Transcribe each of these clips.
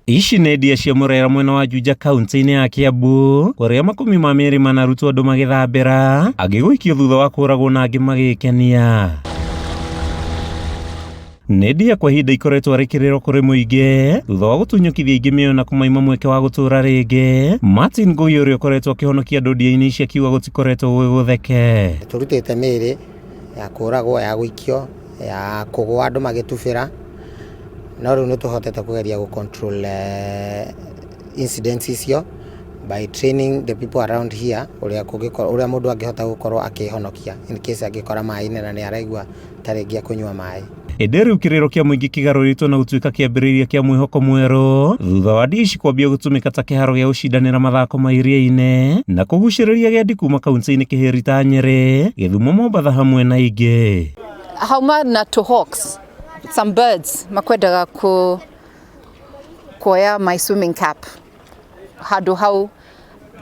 Ici nĩ ndia cia Murera mwena wa Juja kaunti-inĩ ya Kiambu kũrĩa makũmi ma mĩĩrĩ manarutwo andũ magĩthambĩra, angĩ gũikio thutha wa kũragwo na angĩ magĩkenia. Nĩ ndia kwa ihinda ikoretwo arĩ kĩrĩro kũrĩ mũingĩ thutha wa gũtunyũkithia aingĩ mĩoyo na kũmaima mweke wa gũtũũra rĩngĩ. Martin Ngũi ũrĩa ũkoretwo akĩhonokia andũ ndia-inĩ ici akiuga gũtikoretwo gwĩ gũtheke. Tũrutĩte mĩĩrĩ ya kũragwo, ya gũikio, ya kũgũa andũ magĩtubĩra, no rĩu nĩ tũhotete kũgeria gũ control incidents icio by training the people around here ũrĩa kũngĩkorwo, ũrĩa mũndũ angĩhota gũkorwo akĩhonokia in case angĩkora maĩ-inĩ na nĩ araigua ta rĩngĩ ekũnyua maĩ. Ĩndĩ rĩu kĩrĩro kĩa mũingĩ kĩgarũrĩtwo na gũtuĩka kĩambĩrĩria kĩa mwĩhoko mwerũ thutha wa ndia ici kwambia gũtũmĩka ta kĩharo gĩa gũcindanĩra mathako ma iria-inĩ na kũgucĩrĩria agendi kuma kaunti-inĩ kĩhĩri ta Nyĩrĩ, Gĩthumo, Mombatha hamwe na ingĩ. Hauma na tũ hawks, some birds makwendaga ku kuoya my swimming cap handũ hau,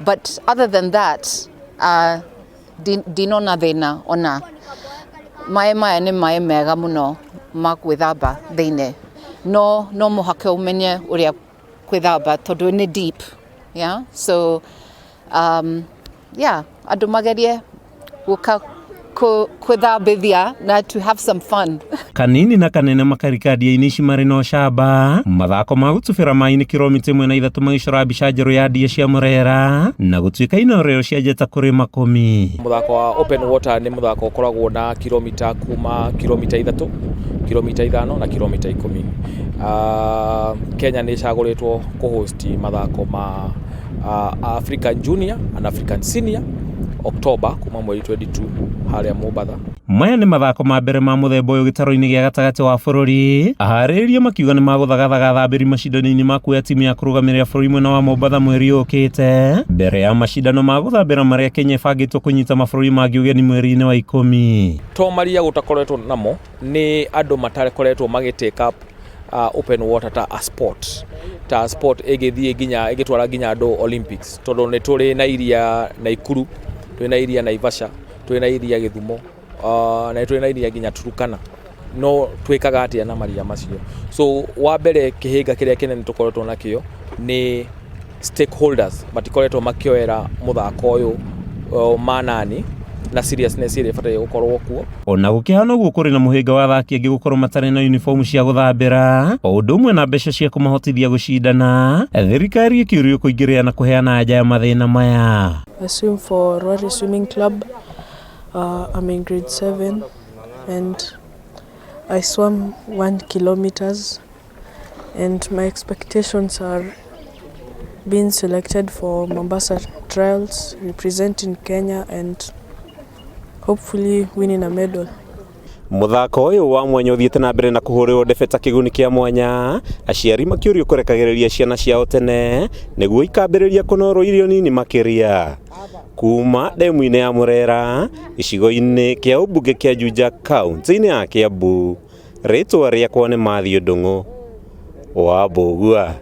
but other than that ndinona thĩna ona. Maĩ maya nĩ maĩ mega mũno ma gwĩthamba thĩinĩ, no no mũhaka ũmenye ũrĩa gwĩthamba tondũ nĩ deep, yeah? So yeah, andũ magerie gũka kwĩthambithia na to have some fun. Kanini na kanene makarika ndia-inĩ ici marĩ na ũcamba. Mathako ma gũtubĩra maĩ-inĩ kiromita 1.3 magĩcora mbica njerũ ya ndia cia Murera na gũtuĩka inorero cia njata kũrĩ makũmi. Mũthako wa open water nĩ mũthako ũkoragwo na kilomita kuma kilomita 3, kilomita 5 na kilomita 10. Kenya nĩ ĩcagũrĩtwo kũ-host mathako ma African Junior and African Senior October kuma mweri 22 harĩa Mombatha. Maya nĩ mathako ma mbere ma mũthemba ũyũ gĩtaro-inĩ gĩa gatagatĩ wa bũrũri. Aharĩrĩria makiuga nĩ magũthagathaga athambĩri macindano-inĩ ma kuoya timu ya kũrũgamĩrĩra bũrũri mwena wa Mombatha mweri ũkĩte mbere ya macindano ma gũthambĩra marĩa Kenya ĩbangĩtwo kũnyita mabũrũri mangĩ ũgeni mweri-inĩ wa 10. To maria gũtakoretwo namo nĩ andũ matakoretwo magĩ take up open water ta a sport, ta sport ĩgĩthiĩ nginya ĩgĩtwara nginya andũ Olympics, tondũ nĩ tũrĩ na iria Naikuru, twĩ na iria Naivasha, twĩ na iria Gĩthumo, na nĩ tũrĩ na iria nginya Turkana, no twĩkaga atĩa na maria macio? So wa mbere kĩhĩnga kĩrĩa kĩnene tũkoretwo nakĩo nĩ stakeholders matikoretwo makĩoera mũthako ũyũ manani na seriousness ĩrĩa ĩbataire gũkorwo kuo. Ona gũkĩhana ũguo kũrĩ na mũhĩnga wa athaki angĩ gũkorwo matarĩ na uniform cia gũthambĩra o ũndũ ũmwe na mbeca cia kũmahotithia gũcindana, thirikari ĩkĩũrio kũingĩrĩra na kũheana anja ya mathĩna maya. I swim for Rwari Swimming Club. I'm in grade 7 and I swam 1 kilometers and my expectations are being selected for Mombasa trials, representing Kenya and hopefully winning a medal. Mũthako ũyũ wa mwanya ũthiĩte na mbere na kũhũrĩrwo ndebe ta kĩguni kĩa mwanya, aciari makĩũrio kũrekagĩrĩria ciana ciao tene nĩguo ikambĩrĩria kũnorwo irio nini makĩria. Kuma ndemu-inĩ ya Murera gĩcigo-inĩ kĩa ũmbunge kĩa Juja kaunti-inĩ ya Kiambu, rĩtwa rĩakwa nĩ Matthew Ndung'u wa Mbũgua.